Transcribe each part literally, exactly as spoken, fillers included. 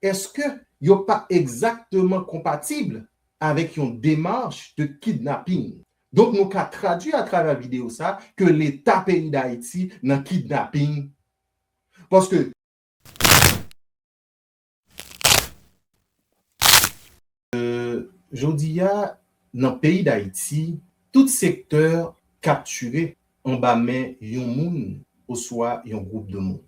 èske yo pa egzakteman konpatib avèk yon demach de kidnaping? Donk, nou ka tradui atravè videyo sa ke Leta peyi Dayiti nan kidnaping. Paske, euh, jodi a, nan peyi Dayiti, tout sektè kaptire anba men yon moun oswa yon gwoup de moun.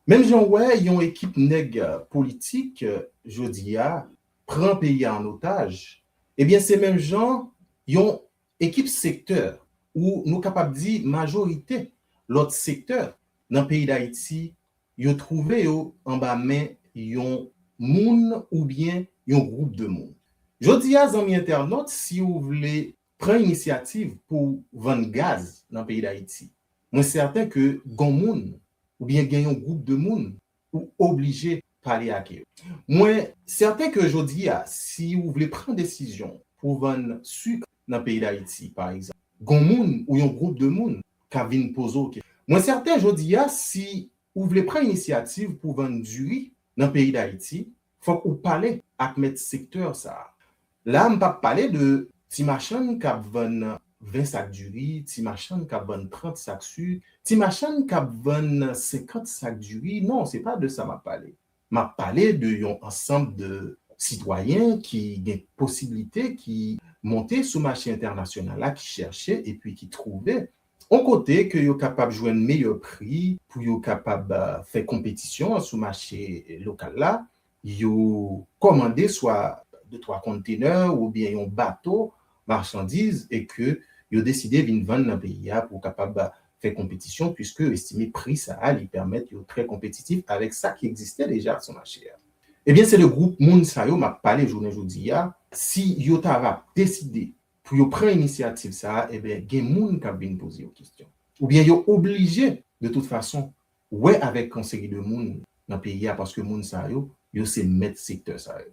Menm jan w wè yon ekip nèg politik, euh, jodi a, pran peyi a an otaj, ebyen, se menm jan yon ekip sektè ou nou kapab di majorite lòt sektè nan peyi Dayiti, yo twouve yo anba men yon moun oubyen yon gwoup de moun. Jodi a, zanmi entènòt, si w vle pran inisyativ pou w vann gaz nan peyi Dayiti, mwen sèten ke gon moun oubyen gen yon gwoup de moun ou oblije pale ak yo. Mwen sèten ke jodi a, si w vle pran desizyon pou vann sik nan peyi Dayiti, pa egzanp, gon moun ou yon gwoup de moun ka vin poze w kesyon. Mwen sèten jodi a, si ou vle pran inisyativ pou vann diri nan peyi Dayiti, fòk ou pale ak mèt sektè sa a. La, m p ap pale de ti machann k ap vann ven sak diri, ti machann k ap vann trant sak sik, ti machann k ap vann senkant sak diri. Non, se pa de sa m ap pale. M ap pale de yon ansanm de sitwayen ki gen posiblite, ki monte sou mache entènasyonal la, ki chèche epi ki twouve yon kote ke yo kapab jwenn meyè pri pou yo kapab, euh, fè konpetisyon sou mache lokal la. Yo kòmande swa de twa kontenè oubyen yon bato machandiz e ke yo deside vin vann nan peyi a pou kapab fè konpetisyon, puiske yo estime pri sa a, li pèmèt yo trè konpetitif avèk sa ki egziste deja sou mache a. Ebyen, se de gwoup moun sa yo m ap pale jounen jodi a. Si yo ta va deside pou yo pran inisyativ sa a, ebyen, gen moun k ap vin poze yo kesyon. Oubyen yo oblije, de tout fason, wè avèk yon seri de moun nan peyi a, paske moun sa yo, yo se mèt sektè sa yo.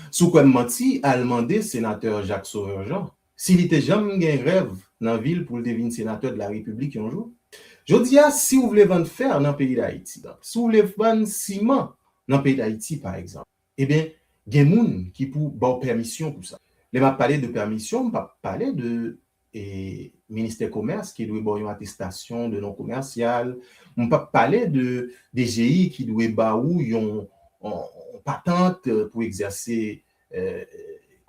Si w kwè m manti, al mande senatè Jacques Sauveur Jean si li te janm gen rèv nan vi l pou l te vin senatè de la Repiblik yon jou. Jodi a, si w vle vann fè nan peyi Dayiti, si w vle vann siman nan peyi Dayiti, pa egzanp, ebyen, gen moun ki pou ba w pèmisyon pou sa. Lè m ap pale de pèmisyon, m p ap pale de e, ministè komès ki dwe ba w yon atestasyon de non komèsyal. M p ap pale de D G I ki dwe ba ou yon, yon, yon patant pou egzèse, e,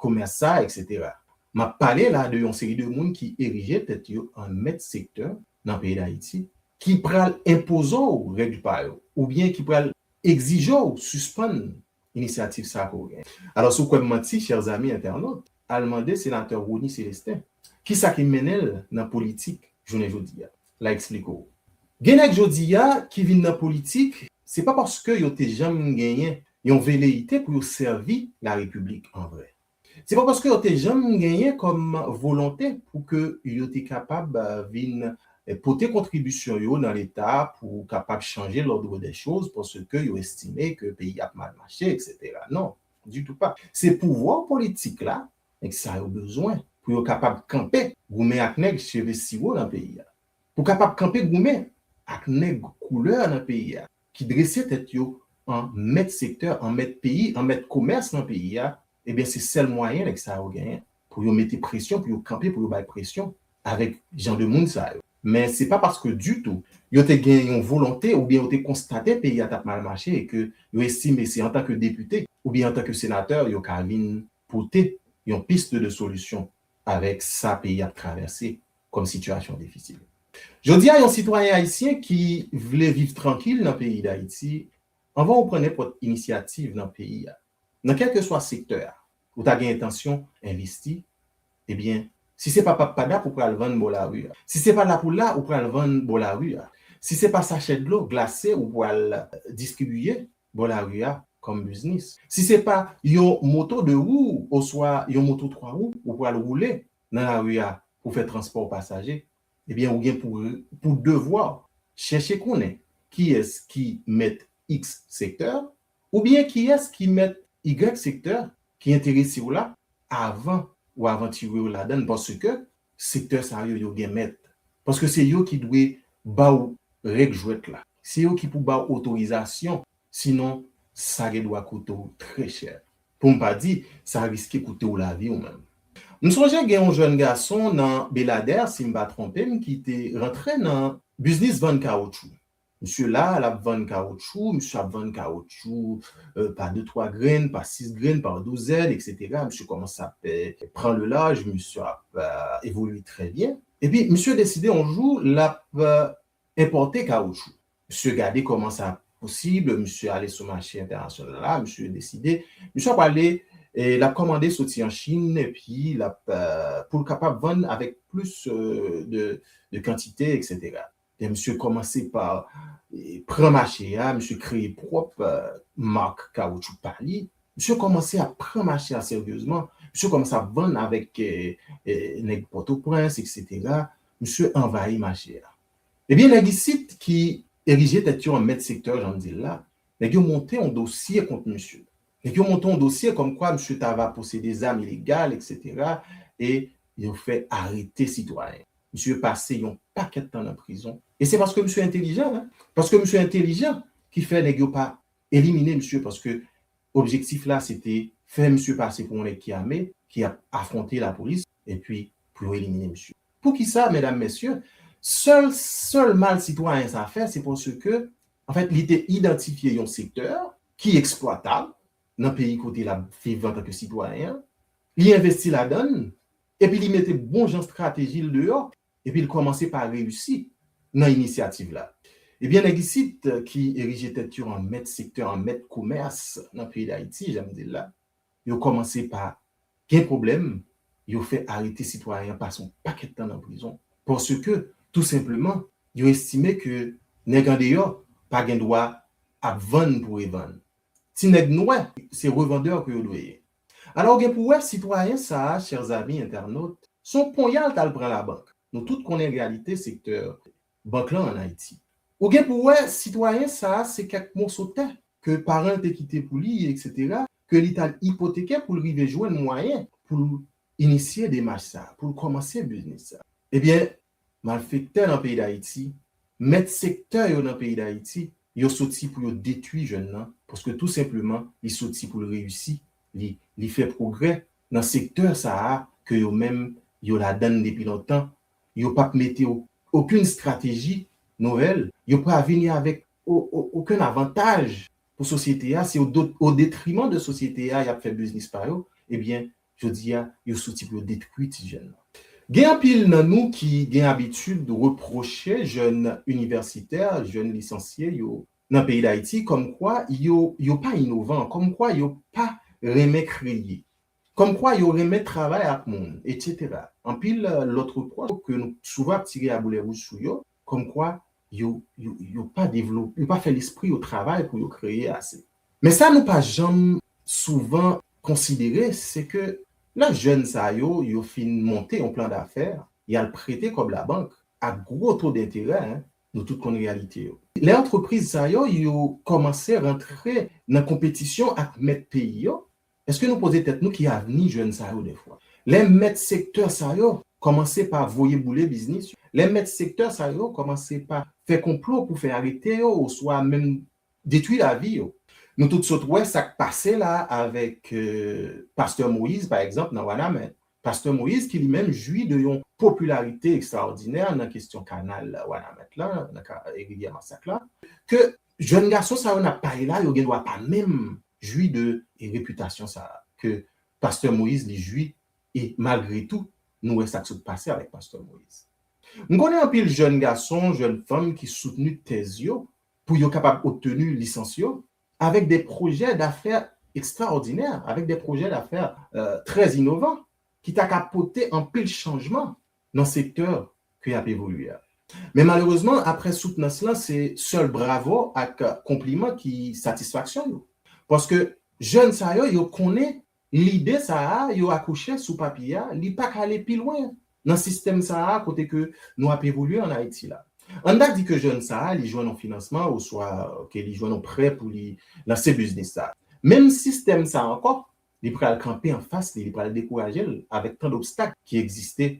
komès sa, etsetera. M ap pale la de yon seri de moun ki erije tèt yo an mèt sektè nan peyi Dayiti, ki pral enpoze w règ pa yo, oubyen ki pral egzije w sispann inisyativ sa ke w genyen. Alò, si w kwè m manti, chè zanmi entènot, al mande senatè Rony Célestin kisa ki mennen l nan politik jounen jodi a. L a eksplike w. Gen nèg jodi a ki vin nan politik, se pa paske yo te janm genyen yon veleyite pou yo sèvi larepiblik an vrè. Se pa paske yo te janm genyen kòm volonte pou ke yo te kapab, eh, vin, eh, pote kontribisyon yo nan Leta pou kapab chanje l'ordre des choses, paske yo estime ke peyi ap mal mache, etsetera. Non, ditou pa. Se pouvwa politik la, nèg sa yo bezwen pou yo kapab kanpe goumen ak nèg cheve siwo nan peyi a. Pou kapab kanpe goumen ak nèg koulè nan peyi a, ki drese tèt yo an mèt sektè, an mèt peyi, an mèt komès nan peyi a, ebyen, se sèl mwayen nèg sa yo genyen pou yo mete presyon, pou yo kanpe, pou yo bay presyon avèk jan de moun sa yo. Men se pa paske ditou yo te gen yon volonte oubyen yo te konstate peyi a t ap mal mache e ke yo estime se antanke depite oubyen antanke senatè yo ka vin pote yon piste de solisyon avèk sa peyi ap travèse kòm sitiyasyon difisil. Jodi a, yon sitwayen ayisyen ki vle viv trankil nan peyi Dayiti, anvan ou pran nenpòt inisyativ nan peyi a, nan kèlkeswa sektè a, ou ta gen entansyon envesti, ebyen, si se pa pappada pou pral vann bò lari a, si se pa lapoula ou pral vann bò lari a, si se pa sachè dlo glase ou pral distribiye bò lari a kòm biznis, si se pa yon moto de wou oswa yon moto twa wou ou pral woule nan lari a pou fè transpò pasaje, ebyen, ou gen pou, pou devwa chèche konnen kiyès ki mèt X sektè, oubyen kiyès ki mèt Y sektè ki enterese w la, avan ou avantire w ladan l, paske sektè sa yo, yo gen mèt. Paske se yo ki dwe ba w règ jwèt la. Se yo ki pou ba w otorizasyon. Sinon, sa gen dwa koute w trè chè. Pou m pa di, sa riske koute w lavi w menm. M sonje gen yon jèn gason nan Beladè, si m pa twonpe m, ki te rantre nan biznis vann kawotchou. Misye la, l ap vann kawotchou, misye ap vann kawotchou pa de twa grenn, pa sis grenn, pa douzèn, etsetera. Misye kòmanse ap pran le laj, misye ap evolye trè byen. Epi, misye deside yon jou, l ap enpòte kawotchou. Misye gade kòman sa posib, misye ale sou mache entènasyonal la, misye deside, misye ap ale, l ap kòmande soti an Chin, epi l ap, pou l kapab vann avèk plis de, de kantite, etsetera. Lè misye kòmanse pa pran mache a, misye kreye pwòp mak kawotchou pa li. Misye kòmanse ap pran mache a seryezman. Misye kòmanse ap vann avèk nèg Pòtoprens, etsetera. Misye anvayi mache a. Ebyen, nèg isit ki erije tèt yo an mèt sektè, jan m di l la, nèg yo monte yon dosye kont misye. Nèg yo monte yon dosye kòmkwa misye ta va posede zam ilegal, etsetera, e yo fè arete sitwayen. Misye pase yon pakèt tan nan prizon. E se paske misye entelijan, wi. Paske misye entelijan ki fè nèg yo pa elimine misye, paske objektif la, se te fè misye pase pou yon nèg ki ame, ki ap afwonte lapolis, epi pou yo elimine misye. Poukisa, medam, mesye, sèl, sèl mal sitwayen sa fè, se paske, anfèt, li te idantifye yon sektè ki eksplwatab nan peyi kote l ap viv antanke sitwayen an, li envesti ladan l, epi li mete bon jan estrateji l deyò, epi l kòmanse pa reyisi nan inisyativ la. Ebyen, nèg isit ki erije tèt yo an mèt sektè, an mèt komès nan peyi Dayiti, jan m di l la, yo kòmanse pa gen pwoblèm, yo fè arete sitwayen an pase yon pakèt tan nan prizon. Paske, tou senpleman, yo estime ke nèg andeyò pa gen dwa ap vann pou revann. Ti nèg nwè, se revandè ke yo dwe ye. Alò, ou gen pou wè, sitwayen sa a, chè zanmi entènot, se yon ponyal t al pran labank. Nou tout konnen reyalite sektè bank lan ann Ayiti. Ou gen pou wè, sitwayen sa a, se kèk moso tè ke paran l te kite pou li, etsetera, ke li t al ipoteke pou l rive jwenn mwayen pou l inisye demach sa a, pou l kòmanse biznis sa a. Ebyen, malfektè nan peyi Dayiti, mèt sektè yo nan peyi Dayiti, yo soti pou yo detwi jèn nan, paske tou senpleman, li soti pou l reyisi, li, li fè pwogrè nan sektè sa a ke yo menm, yo ladan l depi lontan. Yo p ap mete o-, okenn estrateji nouvèl, yo pa vini avèk o-, o-, okenn avantaj pou sosyete a, se o do-, o detriman de sosyete a y ap fè biznis pa yo, ebyen, jodi a, yo soti pou yo detwi ti jèn nan. Gen anpil nan nou ki gen abitid repwoche jèn inivèsitè, jèn lisansye yo nan peyi Dayiti, kòmkwa yo, yo pa inovan, kòmkwa yo pa renmen kreye, kòmkwa yo renmen travay ak moun, etsetera. Anpil, euh, lòt repwòch ke nou souvan ap tire a boulè wouj sou yo, kòmkwa yo, yo, yo pa devlope, yo pa fè lespri yo travay pou yo kreye ase. Men sa nou pa janm souvan konsidere, se ke lè jèn sa yo, yo fin monte yon plan dafè, y al prete kòb labank ak gwo to denterè, en, nou tout konn reyalite yo. Lè antrepriz sa yo, yo kòmanse rantre nan konpetisyon ak mèt peyi yo, èske nou poze tèt nou ki avni jèn sa yo dèfwa? Lè mèt sektè sa yo kòmanse pa voye boule biznis yo, lè mèt sektè sa yo kòmanse pa fè konplo pou fè arete yo, oswa menm detwi lavi yo. Nou tout sot wè sa k pase la avèk, euh, Pastè Moïse, pa egzanp, nan Wanament. Pastè Moïse ki li menm jwi de yon popilarite ekstraòdinè nan kesyon kanal Wanament la, nan ka, e rivyè Masak la, ke jèn gason sa yo n ap pale la, yo gen dwa pa menm jwi de, e, repitasyon sa a ke Pastè Moïse li jwi, e malgre tou, nou wè sa k sot pase avèk Pastè Moïse. M konnen anpil jèn gason, jèn fanm ki soutni tèz yo pou yo kapab obteni lisans yo avèk de pwojè dafè ekstraòdinè, avèk de pwojè dafè, euh, trè inovan ki ta ka pote anpil chanjman nan sektè ke y ap evolye a. Men malerezman, apre soutnans lan, se sèl bravo ak konpliman ki satisfaksyon yo. Paske jèn sa yo, yo konnen lide sa a, yo akouche sou papye a, li pa ka ale pi lwen nan sistèm sa a kote ke nou ap evolye ann Ayiti la. Ann ta di ke jèn sa a, li jwenn yon finansman oswa ke li jwenn yon prè pou li lanse biznis sa a. Menm sistèm sa a ankò, li pral kanpe anfas li, li pral dekouraje l avèk tan d obstak ki egziste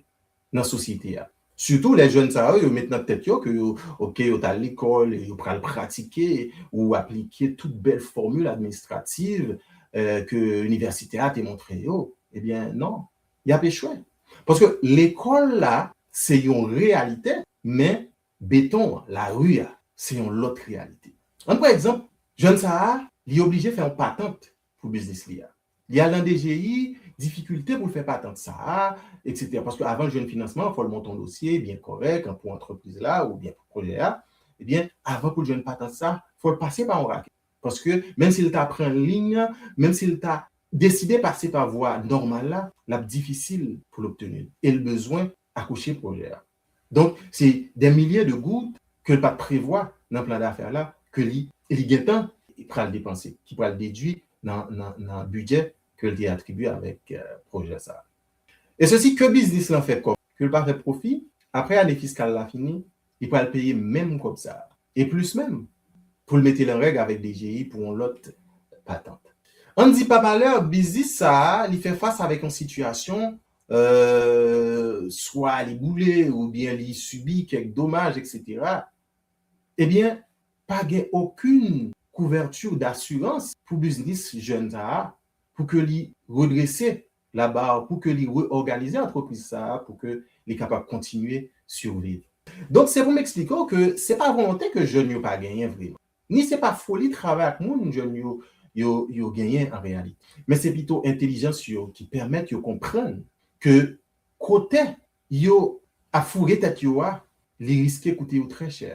nan sosyete a. Sitou lè jèn sa yo, yo met nan tèt yo ke yo, oke, yo t al lekòl, yo pral pratike ou aplike tout bèl fòmil administrativ, eh, ke inivèsite a te montre yo. Ebyen, non, y ap echwe. Paske lekòl la, se yon reyalite, men beton an, lari a, se yon lòt reyalite. Ann pran egzanp, jèn sa a, li oblije fè yon patant pou biznis li a. Li al nan D G I, difikilte pou l fè patant sa a, etsetera. Paske avan l jwenn finansman, fò l monte yon dosye byen kòrèk pou antrepriz la oubyen pou pwojè a. Ebyen, avan pou l jwenn patant sa, fò l pase pa yon rakèt. Paske menm si l ta pran liy an, menm si l ta deside pase pa vwa nòmal la, l ap difisil pou l obteni l. E l bezwen akouche pwojè a. Donk, se dè milye de goud ke l pa t prevwa nan plan dafè la, ke li, li gentan pral depanse, ki pral dedwi nan, nan, nan bidjè ke l te atribye avèk, eh, pwojè sa a. E sesi ke biznis lan fè kòb, ke l pa fè pwofi, apre ane fiskal la fini, li pral peye menm kòb sa a. E plis menm, pou l mete l an règ avèk D G I pou yon lòt patant. Ann di pa malè, biznis sa a, li fè fas avèk yon sitiyasyon, eh, swa li boule oubyen li sibi kèk domaj, etsetera. Ebyen, pa gen okenn kouvèti dasirans pou biznis jèn sa a, pou ke li redrese laba, pou ke li reòganize antrepriz sa a, pou ke li kapab kontinye siviv. Donk, se pou m eksplike w ke se pa volonte ke jèn yo pa genyen vreman. Ni se pa foli travay ak moun jèn yo, yo, yo genyen an reyalite. Men se pito entèlijans yo ki pèmèt yo konprann ke kote yo ap foure tèt yo a, li riske koute yo trè chè.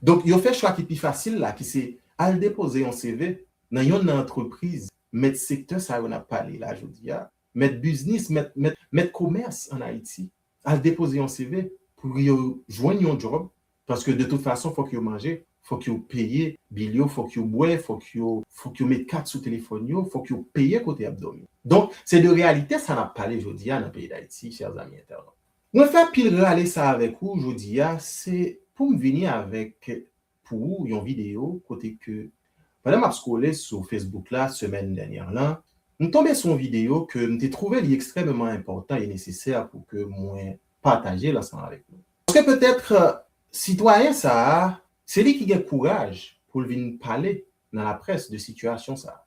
Donk, yo fè chwa ki pi fasil la, ki se al depoze yon C V nan yonn nan antrepriz mèt sektè sa yo n ap pale la jodi a, mèt biznis, mèt, mèt, mèt komès ann Ayiti, al depoze yon C V pou yo jwenn yon djòb, paske de tout fason, fòk yo manje, fòk yo peye bil yo, fòk yo bwè, fòk yo, fòk yo met kat sou telefòn yo, fòk yo peye kote y ap dòmi. Donk, se de reyalite sa n ap pale jodi a nan peyi Dayiti, chè zanmi entènot. Mwen fè pil rale sa avèk ou jodi a, se pou m vini avèk pou ou yon videyo kote ke, pandan m ap scrolle sou Facebook la semèn dènyè lan, m tonbe sou yon videyo ke m te twouve li ekstrèmeman enpòtan e nesesè pou ke mwen pataje l ansanm avèk nou. Paske petèt, sitwayen sa a, se li ki gen kouraj pou l vin pale nan laprès de sitiyasyon sa a.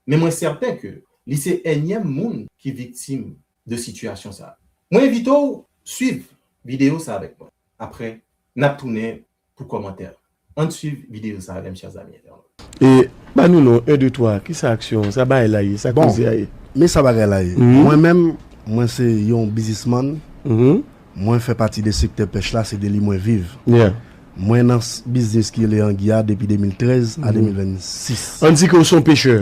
Men mwen sèten ke li se ènyèm moun ki viktim de sitiyasyon sa a. Mwen envite w swiv videyo sa avèk mwen. Apre, n ap tounen pou kòmantè. Ann swiv videyo sa avè m, chè zanmi entènot. E, ba nou non, en, de, twa, kisa aksyon, sa bagay la ye, sa Bon, koze a ye? Men sa bagay la ye. Mhm. Mwen menm, mwen se yon biznismann. Mhm. Mwen fè pati de sektè pèch la, se de li mwen viv. Yeah. Mwen nan s-, biznis ki rele angi a depi de mil trèz a Mhm. de mil vennsis. Ann di ke w se yon pechè?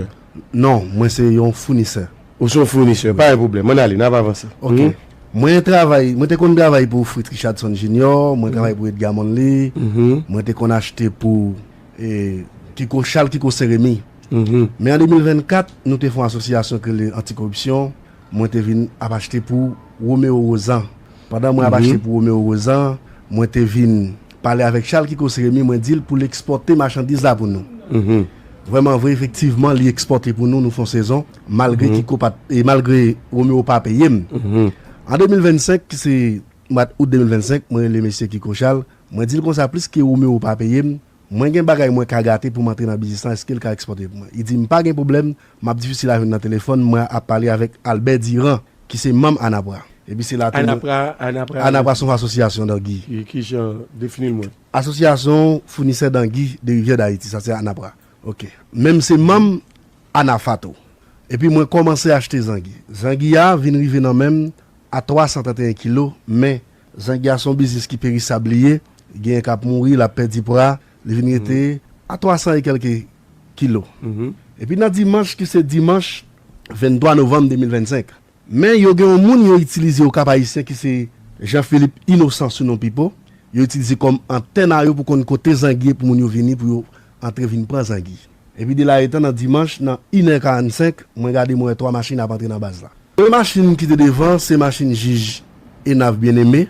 Non, mwen se yon founisè. Ou se yon founisè, pa gen pwoblèm. Ann ale, n ap avanse. Ok. Mhm. Mwen travay, mwen te konn travay pou Fritz Richardson Junior, mwen Mhm. travay pou Edgar Monley, Mhm. mwen te konn achte pou, e, Kiko, Charles Kiko Saint-Rémy. Mhm. Men an de mil vennkat, nou te fè yon asosyasyon ki rele Antikoripsyon, mwen te vin ap achte pou Romeo Rosan. Pandan mwen ap Mhm. achte pou Romeo Rosan, mwen te vin pale avèk Charles Kiko Saint-Rémy, mwen di l pou l ekspòte machandiz la pou nou. Mhm. Vrèman vre, efektivman, li ekspòte pou nou, nou fè yon sezon, malgre Mhm. Kiko pa t, e malgre Romeo pa peye m. Mhm. An de mil vennsenk, ki se mwa out de mil vennsenk, mwen rele mesye Kiko Charles, mwen di l konsa, pliske Romeo pa peye m, mwen gen bagay mwen ka gate pou m antre nan biznis lan, èske l ka ekspòte pou mwen? Li di m pa gen pwoblèm, m ap difisil a jwenn nan telefòn, mwen ap pale avèk Albert Durand, ki se manm Anapra. Epi se la tou mwen Anapra, Anapra. Anapra se yon asosyasyon dangi. Ki, ki jan, defini l mwen. Asosyasyon founisè dangi de Rivyè Dayiti, sa se Anapra. Ok. Men m se manm Anafa tou. Epi mwen kòmanse achte zangi. Zangi a vin rive nan men m a twa san trannteyen kilo, men zangi a se yon biznis ki perisab li ye, genyen k ap mouri, l ap pèdi pwa, li vin rete Mhm. a twa san e kèlke kilo. Mhm. Epi nan dimanch ki se dimanch venntwa novanm de mil vennsenk, men yo gen yon moun yo itilize Okap Ayisyen ki se Jean Philippe Innocent sou non Pipo, yo itilize kòm antèn a yo pou konn kote zangi ye pou moun yo vini pou yo antre vin pran zangi. Epi de la etan nan dimanch nan inè karannsenk, mwen gade mwen wè twa machin ap antre nan baz la. Premye machin ki te devan se machin jij Enav Bien-Aimé.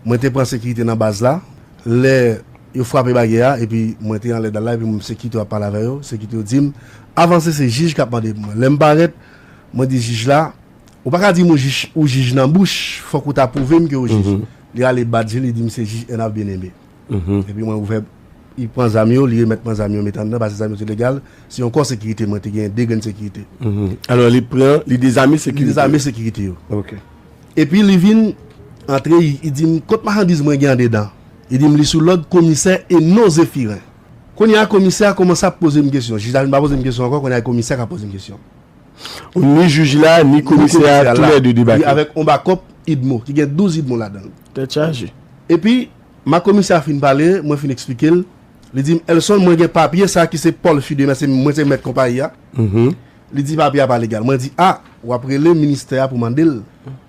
Mwen te pran sekirite nan baz la. Lè yo frape baryè a, epi mwen te anlè dal la, epi mwen sekirite yo ap pale avè yo, sekirite yo di m, avanse, se jij k ap mande pou mwen. Lè m parèt, mwen di jij la, ou pa ka di m ou jij, ou jij nan bouch, fòk ou ta pwouve m ke ou jij. Mhm. Li rale badji, li di m se jij Ernave Bien-Aimé. Epi mwen ouvè, li pran zam yo, li remèt mwen zam yo, met anndan, paske zam yo te legal. Se yon kò sekirite, mwen te gen de grenn sekirite. Alò, li pran, li dezame sekirite. Li dezame sekirite yo. Ok. Epi li vin antre, li, li di m, kot machandiz mwen gen andedan? Li di m, li sou lòd komisè Eno Zephirin. Kounye a, komisè a kòmanse ap poze m kesyon. Jij la vin pa poze m kesyon ankò, kounye a, komisè a ka poze m kesyon. Ni jij la, ni komisè a, toulède debake. Li avèk yon bakòp idmo, ki gen douz idmo ladan l. Tèt chaje. Epi, ma komisè a fin pale, mwen fin eksplike l. Li di m, Elson, mwen gen papye sa ki se Paul Fideme, se mwen se mèt konpayi a. Li di papye a pa legal. Mwen di, a, w ap rele ministè a pou mande l.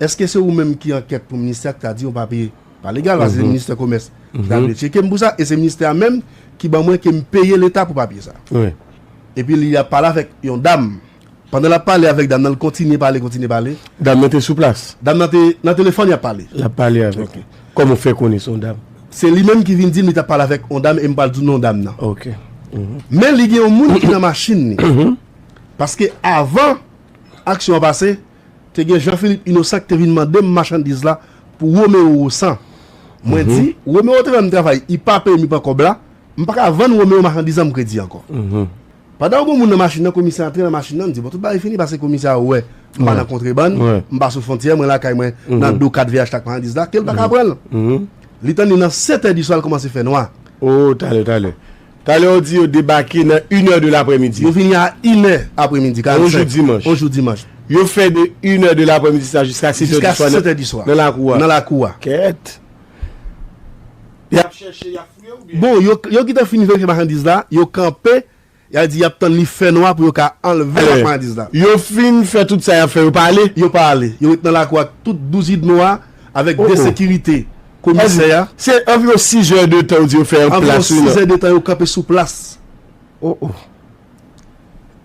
Èske se ou menm ki ankèt pou ministè a ki ta di yon papye pa legal, paske se ministè komès ki ta dwe tcheke m pou sa, e se ministè a menm ki ban mwen ke m peye leta pou papye sa. Epi li ap pale avèk yon dam. Pandan l ap pale avèk dam nan, l kontinye pale, kontinye pale. Dam nan te sou plas. Dam nan te nan telefòn, y ap pale. L ap pale avèk li. Kòman w fè konnen se yon dam? Se li menm ki vin di m li t ap pale avèk yon dam e m pral di w non dam nan. Ok. Men li gen yon moun ki nan machin li. Paske avan aksyon an pase, te gen Jean Philippe Innocent ki te vin mande m machandiz la pou Romeo Rosan. Mwen di, Romeo te fè m travay, li pa peye m, li pran kòb la, m pa ka vann Romeo machandiz lan m kredi ankò. Pandan yon moun nan machin nan, komisè antre nan machin nan, m di, bon, tout bagay fini, paske komisè a wè m pa nan kontrebann, m pa sou fwontyè, mwen lakay mwen, nan do kat V H T ak machandiz la, ke l pa ka pran l. Li tann li nan sèt è di swa, l kòmanse fè nwa. O, talè, talè. Talè w di yo debake nan inè de laprèmidi. Yo vini a inè aprèmidi, karannsenk. Yon jou dimanch. Yon jou dimanch. Yo fè de inè de laprèmidi sa jiska sèt è di swa nan lakou a. Nan lakou a. Kèt. Y ap chèche, y ap fouye oubyen? Bon, yo, yo gentan fin verifye machandiz la, yo kanpe, y a di y ap tann li fè nwa pou yo ka anlve lòt machandiz la. Yo fin fè tout sa y ap fè, yo pa ale? Yo pa ale. Yo ret nan lakou ak tout douz idmo a, avèk de sekirite komisè a. Se anviwon sizè de tan yo di yo fè an plas, wi, non? Anviwon sizè de tan yo kanpe sou plas. Oh, oh.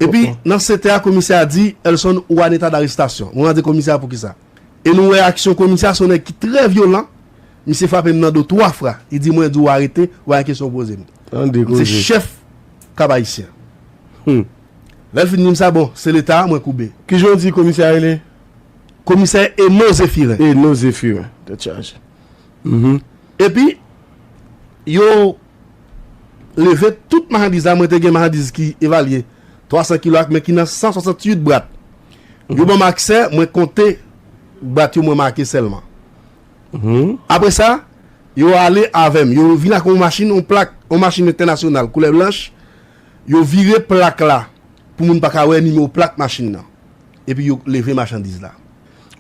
Epi, nan sèt è a, komisè a di, Elson, ou an eta darestasyon. Mwen mande komisè a poukisa. E nou wè aksyon komisè a, se yon nèg ki trè vyolan. Misye frape m nan do twa fwa. Li di, mwen di w arete, ou pa gen kesyon w poze m. Tande koze. Se chèf Kab Ayisyen. Lè l fin di m sa, bon, se leta, mwen koube. Kijan w di komisè a rele? Komisè Eno Zephirin. Eno Zephirin. Tèt chaje. Epi, yo leve tout machandiz la. Mwen te gen machandiz ki evalye twa san kilo ak men ki nan san swasantuit bwat. Yo ban m aksè, mwen konte bwat yo, mwen make sèlman. Apre sa, yo ale avè m. Yo vin ak yon machin, yon plak, yon machin entènasyonal koulè blanch. Yo vire plak la pou moun pa ka wè nimewo plak machin nan. Epi yo leve machandiz la.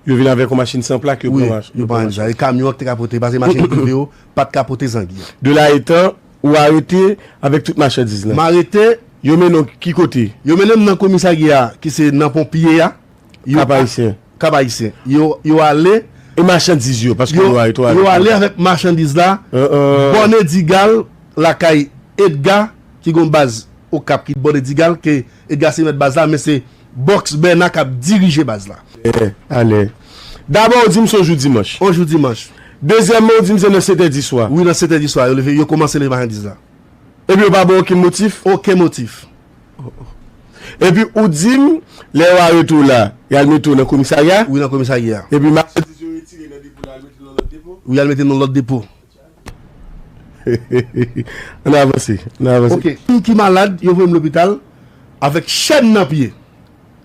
Yo vin avèk yon machin san plak, yo pran machandiz la. Wi, yo pran machandiz la. E kamyon an ki te ka pote, paske machin prive yo pa t ka pote zangi. De la etan, ou arete avèk tout machandiz la. M arete. Yo mennen w ki kote? Yo mennen m nan komisarya a, ki se nan ponpye a. Kap Ayisyen. Kap Ayisyen. Yo, yo ale. E machandiz yo, paske yo arete w avèk yo. Yo ale avèk machandiz la. Bòn Edigal, lakay Edga, ki gen yon baz Okap ki Bòn Edigal, ke Edga se mèt baz la, men se Bòks Bèna k ap dirije baz la. Eh, ale. Dabò, ou di m se yon jou dimanch. Yon jou dimanch. Dezyèmman, ou di m se nan sèt è di swa. Wi, nan sèt è di swa, yo leve, yo kòmanse leve machandiz la. Epi yo pa ba w okenn motif? Okenn motif. Epi ou di m, lè yo arete w la, y al mete w nan komisarya? Wi, nan komisarya. Epi machandiz yo retire nan depo la, y al mete nan lòt depo? Wi, y al mete nan lòt depo. Ann avanse, ann avanse. Ok. Moun ki malad, yo voye m lopital avèk chèn nan pye.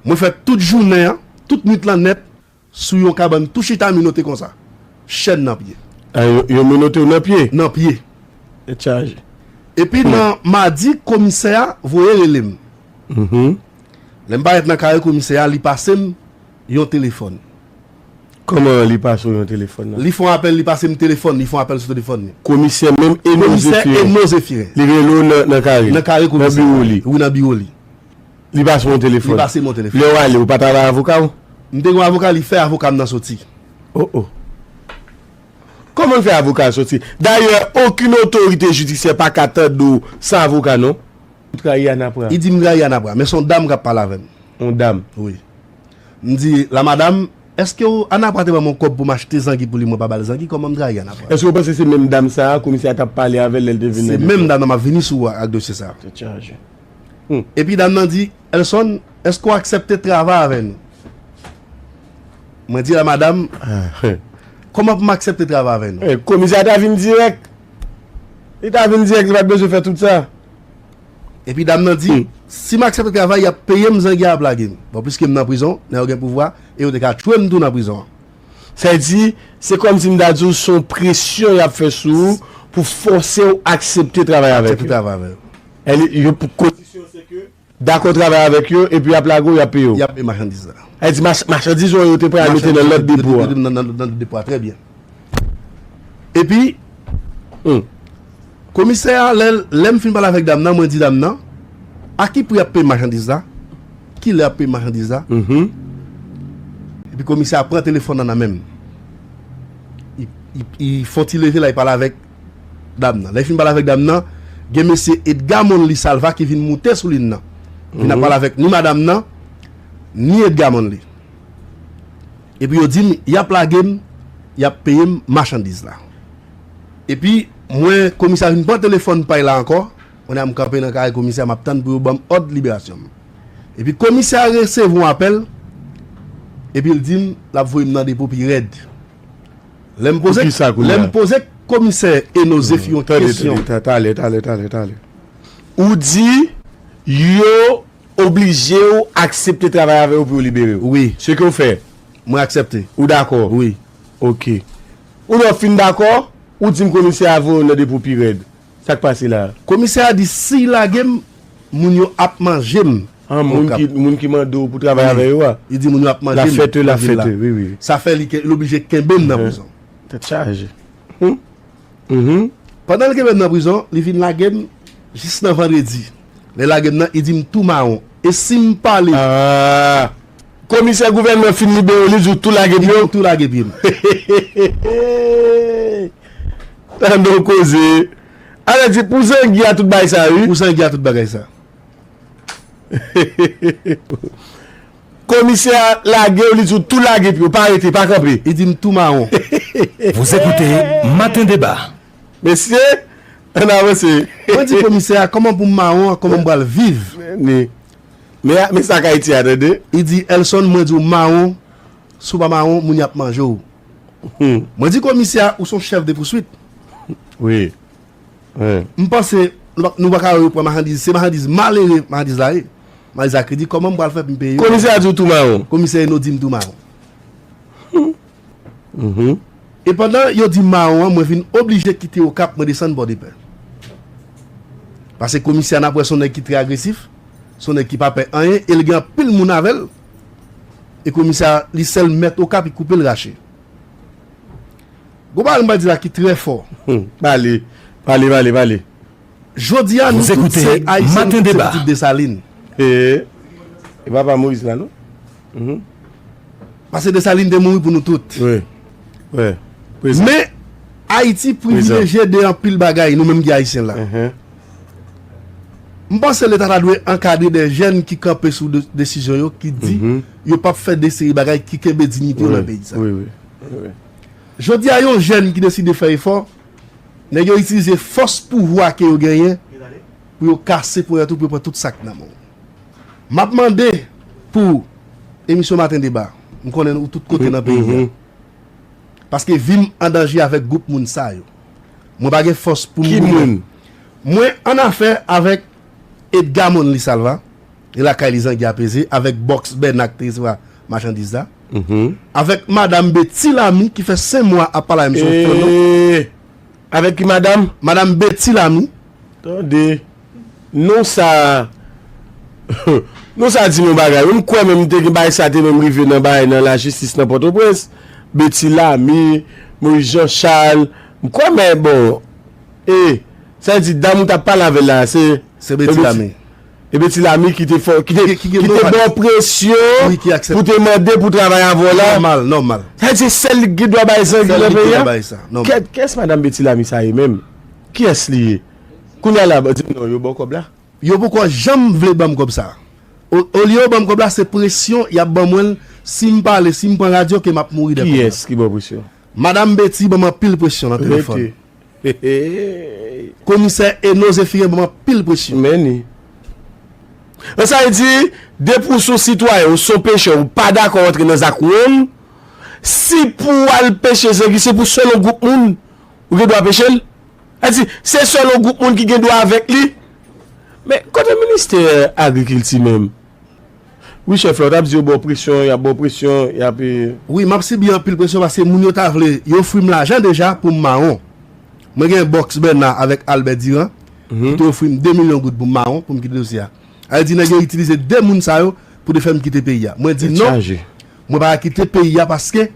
Mwen fè tout jounen an, tout nwit lan nèt, sou yon kabann tou chita minote konsa. Chèn nan pye. A, yo, yo minote w nan pye? Nan pye. Tèt chaje. Epi nan madi, komisè a voye rele m. Lè m parèt nan kare komisè a, li pase m yon telefòn. Kòman li pase w yon telefòn nan? Li fè yon apèl, li pase m telefòn, li fè yon apèl sou telefòn li. Komisè menm Eno Komisè Zefiren. Eno Zefiren. Li rele w nan, nan kare? Nan kare komisè. Nan biwo li? Wi, nan biwo li. Li pase w yon telefòn? Li pase m yon telefòn. Lè w ale, ou pa t al a avoka w? M te gen yon avoka, li fè avoka m nan soti. Oh, oh. Kòman l fè avoka l soti? Dayè, okenn otorite jidisyè pa ka tande w san avoka, non. Ou trayi Anapra. Li di m trayi Anapra, men se yon dam k ap pale avè m. Yon dam? Wi. M di, la madam, èske w, Anapra te ban m yon kòb pou m achte zangi pou li, mwen pa ba l zangi, kòman m trayi Anapra? Èske w panse se menm dam sa a, komisè a t ap pale avè l lè l te vin nan depo? Se menm dam nan, m ap vini sou ou ak dosye sa a. Tèt chaje. Hmm. Epi dam nan di, Elson, èske w aksepte travay avè nou? Mwen di la madam, ah, Kòman pou m aksepte travay avè nou? Komisè a ta vin dirèk. Li ta vin dirèk, li pa t bezwen fè tout sa. Epi dam nan di, si m aksepte travay, y ap peye m, zangi a ap lage m. Bon, piske m nan prizon, nèg yo gen pouvwa, e yo te ka tchwe m tou nan prizon an. Sa vle di, se kòmsi m ta di w se yon presyon y ap fè sou ou pou fòse w aksepte travay avèk yo. Aksepte travay avèk yo. Yo pou kondisyon se ke dakò travay avèk yo epi y ap lage w, y ap peye w. Y ap peye machandiz la. Sa vle di mach, machandiz ou an yo te pral mete nan lòt depo a. Nan, nan, nan depo a, trè byen. Epi, hmm, komisè a, lè, lè m fin pale avèk dam nan, mwen di dam nan, a ki pri y ap peye machandiz la? Ki lè y ap peye machandiz la? Epi komisè a pran telefòn nan nan men m. Li, li, li fè yon ti leve la, li pale avèk dam nan. Lè li fin pale avèk dam nan, gen mesye Edgar Monly Salva ki vin moute sou liy nan. Vin ap pale avèk ni madanm nan, ni Edgar Monly. Epi yo di m, y ap lage m, y ap peye m machandiz la. Epi, mwen, komisè a vin pran telefòn pa l la ankò, kounye a m kanpe nan kare komisè a, m ap tann pou yo ban m òd liberasyon m. Epi komisè a resevwa yon apèl, epi l di m l ap voye m nan depo pi rèd. Lè m poze, lè m poze komisè Eno Zefi yon kesyon. Talè, talè, talè, talè. Ou di yo oblije w aksepte travay avè yo pou yo libere w. Wi. Se ke w fè? Mwen aksepte. Ou dakò? Wi. Ok. Ou lè w fin dakò, ou di m komisè a voye w nan depo pi rèd. Sa k pase la? Komisè a di si l lage m, moun yo ap manje m. An, moun ki, moun ki mande w pou travay avè yo a. Li di moun yo ap manje m. La fête, la fête, wi, wi. Sa fè li, li oblije kenbe m nan prizon. Tèt chaje. Pandan l kenbe m nan prizon, li vin lage m jis nan vandredi. Lè l lage m nan, li di m tou mawon. E si m pale. Ah. Komisè gouvènman fin libere w, li di w tou lage pye w. Tou lage pye m. Tande w koze. Alè di pou zangi a tout bagay sa, wi. Pou zangi a tout bagay sa. Komisè a lage w, li di w tou lage pye w, pa rete, pa kanpe. Li di m tou mawon. Vous écoutez Matin Débat. Mesye, ann avanse. Mwen di komisè a, kòman pou m mawon an, kòman m pral viv? Men, men, men sa k Ayiti a, tande. Li di, Elson, mwen di w mawon, si w pa mawon, moun y ap manje w. Mwen di komisè a, ou se yon chèf de pouswit. Wi. M panse nou pa, nou pa ka reprann machandiz. Se machandiz malere, machandiz la ye. Machandiz la kredi, kòman m pral fè pou m peye yo? Komisè a di w tou mawon. Komisè Eno di m tou mawon. E pandan yo di m mawon an, mwen vin oblije kite Okap, mwen desann Pòdepè. Paske komisè a n ap wè se yon nèg ki trè agresif, se yon nèg ki pa pè anyen, e l gen anpil moun avè l. E komisè a, li sèl mèt Okap, li koupe l rache. Gon bagay m pral di la ki trè fò. Pale, pale, pale, pale. Jodi a, nou tout se Ayisyen, nou tout se pitit Desalin. E, e papa Moyiz la, non? Paske Desalin te mouri pou nou tout. Wi. Wi. Prezan. Men, Ayiti privilejye de anpil bagay, nou menm ki Ayisyen la. M panse Leta ta dwe ankadre de jèn ki kanpe sou de, desizyon yo, ki di yo p ap fè de seri bagay ki kenbe diyite yo nan peyi sa. Wi, wi. Jodi a, yon jèn ki deside fè efò, nèg yo itilize fòs pouvwa ke yo genyen pou yo kase ponyèt ou, pou yo pran tout sa k nan men w. M ap mande pou emisyon Maten Deba, m konnen ou tout kote nan peyi a. Paske vi m an danje avèk gwoup moun sa yo. Mwen pa gen fòs pou m mouri. Mwen an afè avèk Edgar Monly Salva. E lakay li zangi a peze avèk bòks Bèna k te resevwa machandiz la. Avèk madanm Betty Lamy ki fè senk mwa ap pale avè m sou yon fo non. Avèk ki madanm? Madanm Betty Lamy. Tande. Non sa. Non sa di m yon bagay. Wi, m kwè menm te gen bagay sa te menm rive nan bagay nan lajistis nan Pòtoprens. Betty Lamy, Moïse Jean Charles. M kwè men bon. E, sa vle di dam ou t ap pale avè l la, se Se Betty Lamy. E Betty Lamy ki te fè, ki te, ki te ba w presyon pou te mande pou travay avè w la. Nòmal, nòmal. Sa vle di se sèl li ki gen dwa bay zangi nan peyi a? Kiyès madanm Betty Lamy sa ye menm? Kiyès li ye? Kounye a la, di m non, yo ba w kòb la? Yo poko janm vle ban m kòb sa. O, olye yo ban m kòb la, se presyon y ap ban mwen l. Si m pale, si m pran radyo, ke m ap mouri de kòb la. Kiyès ki ba w presyon? Madanm Betty ban m anpil presyon nan telefòn. Komisè Eno Zephirin ban m anpil presyon. Men ni. Sa vle di, depi w se yon sitwayen, ou se yon pechè, ou pa dakò antre nan zak won, Si pou w al peche zangi, se pou sèl yon gwoup moun ou gen dwa peche l. Sa di, se sèl yon gwoup moun ki gen dwa avèk li. Men kote ministè agrikilti menm? Wi, chèf la, w t ap di yo ba w presyon, y ap ba w presyon, y ap, e, Wi, m ap sibi anpil presyon paske moun yo ta vle, yo ofri m lajan deja pou m mawon. Mwen gen bòks Bèna avèk Albert Durand, ki te ofri m de milyon goud pou m mawon, pou m kite dosye a. Sa vle di, nèg yo itilize de moun sa yo pou te fè m kite peyi a. Mwen di non, mwen pa ka kite peyi a paske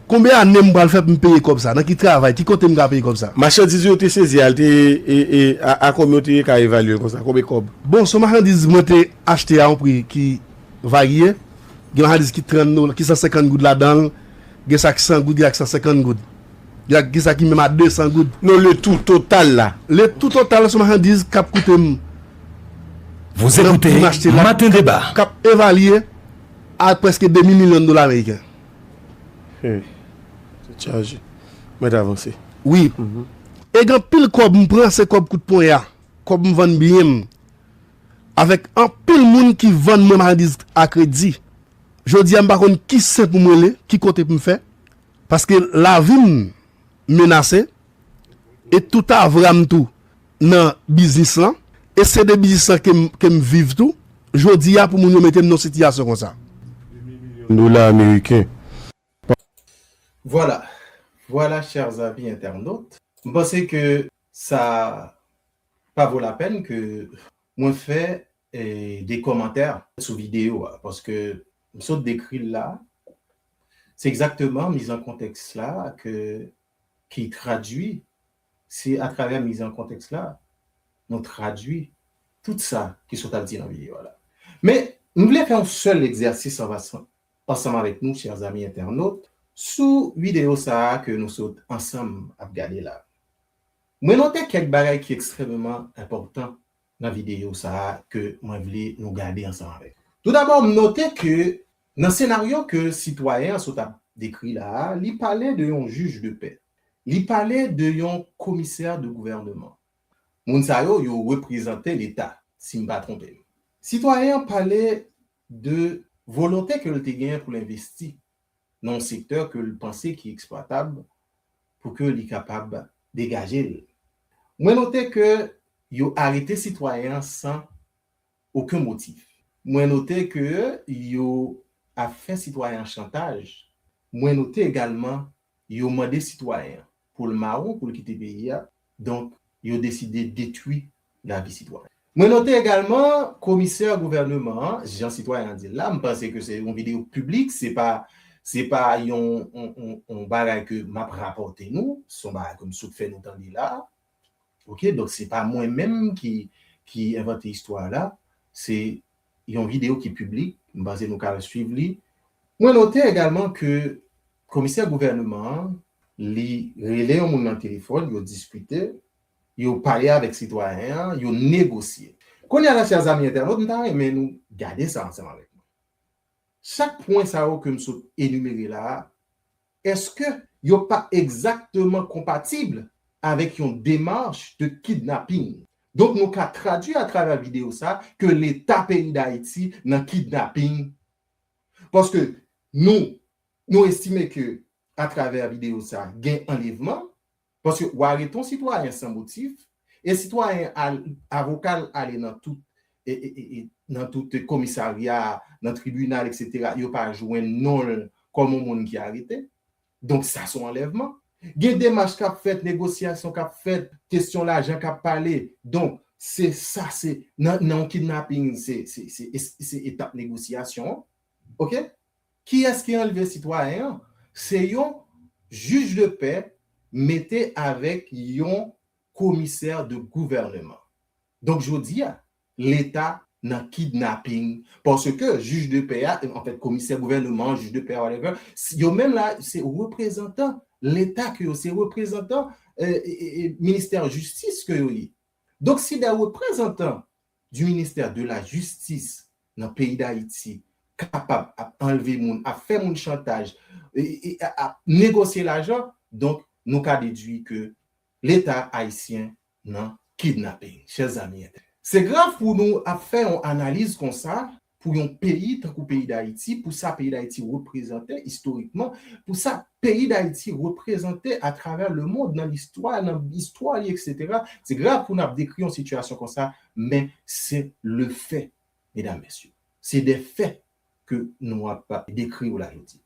konbyen ane m pral fè pou m peye kòb sa? Nan ki travay? Ki kote m ka peye kòb sa? Machandiz yo te sezi a, l te, e, e, a, a konbyen w te ka evalye l konsa? Konbyen kòb? Bon, se yon machandiz mwen te achte a yon pri ki varye. Gen machandiz ki trant dola, ki san senkant goud ladan l. Gen sa ki san goud, gen sa ki san senkant goud. Gen sa ki menm a de san goud. Non, le tout total la. Le tout total se yon machandiz k ap koute m. Vous écoutez Matin Débat. K ap evalye a prèske demi milyon dola ameriken. Hey, tèt chaje. Mèt avanse. Wi. E gen anpil kòb m pran, se kòb kout ponyè. Kòb m vann byen m. Avèk anpil moun ki vann mwen machandiz a kredi. Jodi a, m pa konn ki sen pou m rele, ki kote pou m fè. Paske lavi m menase. E tout avwa m tou nan biznis lan. E se de biznis lan ke m, ke m viv tou. Jodi a, pou moun yo mete m nan sitiyasyon konsa. Dola ameriken. Voilà. Voilà, chers amis internautes. M panse ke sa pa vo lapèn ke mwen fè, e, de kòmantè sou videyo a, paske m sot dekri l la, se egzakteman miz an kontèks la ke, ki tradui, se atravè miz an kontèks la, nou tradui tout sa ki sot al di nan videyo a la. Men, m vle fè yon sèl egzèsis ansanm avèk nou, chers amis internautes, sou videyo sa a ke nou sot ansanm ap gade la. Mwen note kèk bagay ki ekstrèmeman enpòtan nan videyo sa a ke mwen vle nou gade ansanm avèk. Toudabò, m note ke nan senaryo ke sitwayen an sot ap dekri la a, li pale de yon jij de pè. Li pale de yon komisè de gouvènman. Moun sa yo, yo reprezante Leta, si m pa twonpe m. Sitwayen an pale de volonte ke l te genyen pou l envesti nan yon sektè ke l panse ki eksplwatab pou ke li kapab degaje l. Mwen note ke yo arete sitwayen an san okenn motif. Mwen note ke yo ap fè sitwayen an chantaj. Mwen note egalman yo mande sitwayen an pou l mawon, pou l kite peyi a. Donk, yo deside detwi lavi sitwayen. Mwen note egalman komisè gouvèneman an, jan sitwayen an di l la, m panse ke se yon videyo piblik, se pa, se pa yon, yon, yon, yon bagay ke m ap rapòte nou, se yon bagay ke m sot fè nou tande la. Oke, donk se pa mwen menm ki, ki envante istwa la, se yon videyo ki piblik, m panse nou ka al swiv li. Mwen note egalman ke komisè gouvèneman an, li rele yon moun nan telefòn, yo diskite, yo pale avèk sitwayen an, yo negosye. Kounye a la, chers amis internautes, m ta renmen nou gade sa ansanm avèk mwen. Chak pwen sa yo ke m sot enimere la a, èske yo pa egzakteman konpatib avèk yon demach de kidnaping? Donk, nou ka tradui atravè videyo sa a ke Leta peyi Dayiti nan kidnaping. Paske nou, nou estime ke atravè videyo sa a, gen anlèvman, paske w arete yon sitwayen san motif, e sitwayen al, avoka l ale nan tout, e, e, e, e, nan tout komisarya, nan tribinal, etsetera, yo pa jwenn non l kòm yon moun ki arete. Donk, sa se yon anlèvman. Gen demach k ap fèt, negosyasyon k ap fèt, kesyon lajan k ap pale. Donk, se sa, se nan, nan yon kidnaping, se, se, se, se, se etap negosyasyon an. Oke? Kiyès ki anlve sitwayen an? Se yon jij de pè mete avèk yon komisè de gouvèneman. Donk, jodi a, Leta nan kidnaping. Paske jij de pè a, anfèt, komisè gouvèneman, jij de pè a, whatever, s-, yo menm la, se reprezantan Leta ke yo, se reprezantan, e, e, e, e, ministè jistis ke yo ye. Donk, si de reprezantan du ministère de la Justice nan peyi Dayiti kapab ap anlve moun, ap fè moun chantaj, e, e, a, ap negosye lajan, donk, nou ka dedui ke Leta ayisyen nan kidnaping, chers amis. Se grav pou nou ap fè yon analiz konsa, pou yon peyi tankou peyi Dayiti, pou sa peyi Dayiti reprezante istorikman, pou sa peyi Dayiti reprezante atravè lemond, nan listwa, nan istwa li, etsetera. Se grav pou n ap dekri yon sitiyasyon konsa, men se le fè, medam, mesye. Se de fè ke nou ap dekri yo la jodi.